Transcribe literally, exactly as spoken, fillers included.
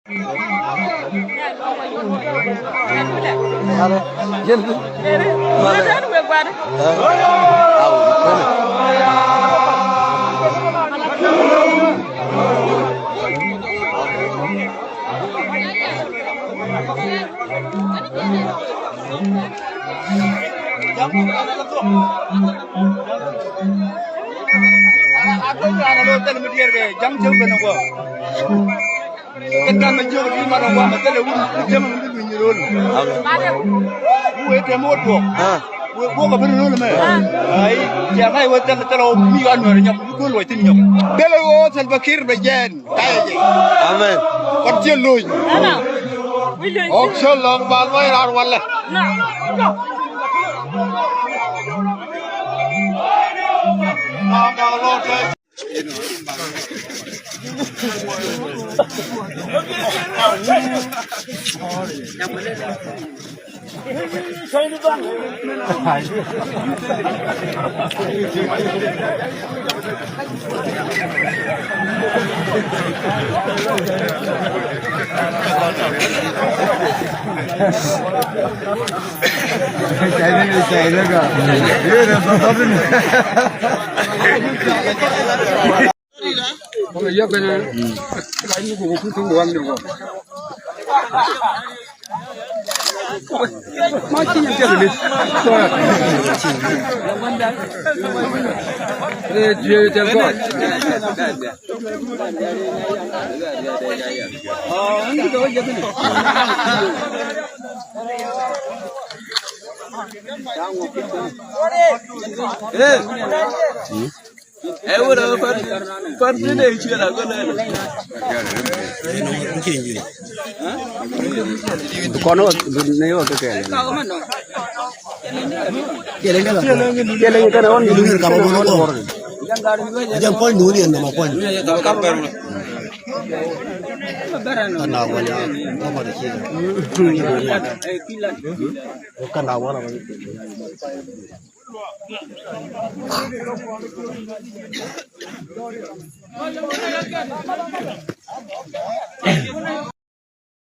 Ja̱ŋ cäŋ kɛn ɛ guɔ. Kɛ kan mɛ jiök bi man ɛ guɔ mɛ thilɛ wut, wut jɛmɛ mi bi luny ro̱l. Wee tɛm wä tuɔɔk. Wee guɔk ɛ bi ro̱l mɛ. Ay, cɛ ŋa̱c wee thilɛ, thilɛ wä mi ɣän nuɛr nyɔk, bi go̱l wä thi̱n nyɔk. Thilɛ wä Salva Kiir bɛ jɛɛn. Amen. Kɔn ciɛ lo̱ny. Ɣɔk cä lɔ̱ŋ bal wä iran walɛ. Kɔn wä ni wä kɛ kɛɛl. Kɛɛl kɛn wä ni wä kɛ kɛɛl. Jɛn puɔ̱ny duuni ɛn nɔmɔ puɔ̱ny. Kana wä ni wä kɛ kɛɛl. Kana wä ni wä kɛ kɛɛl.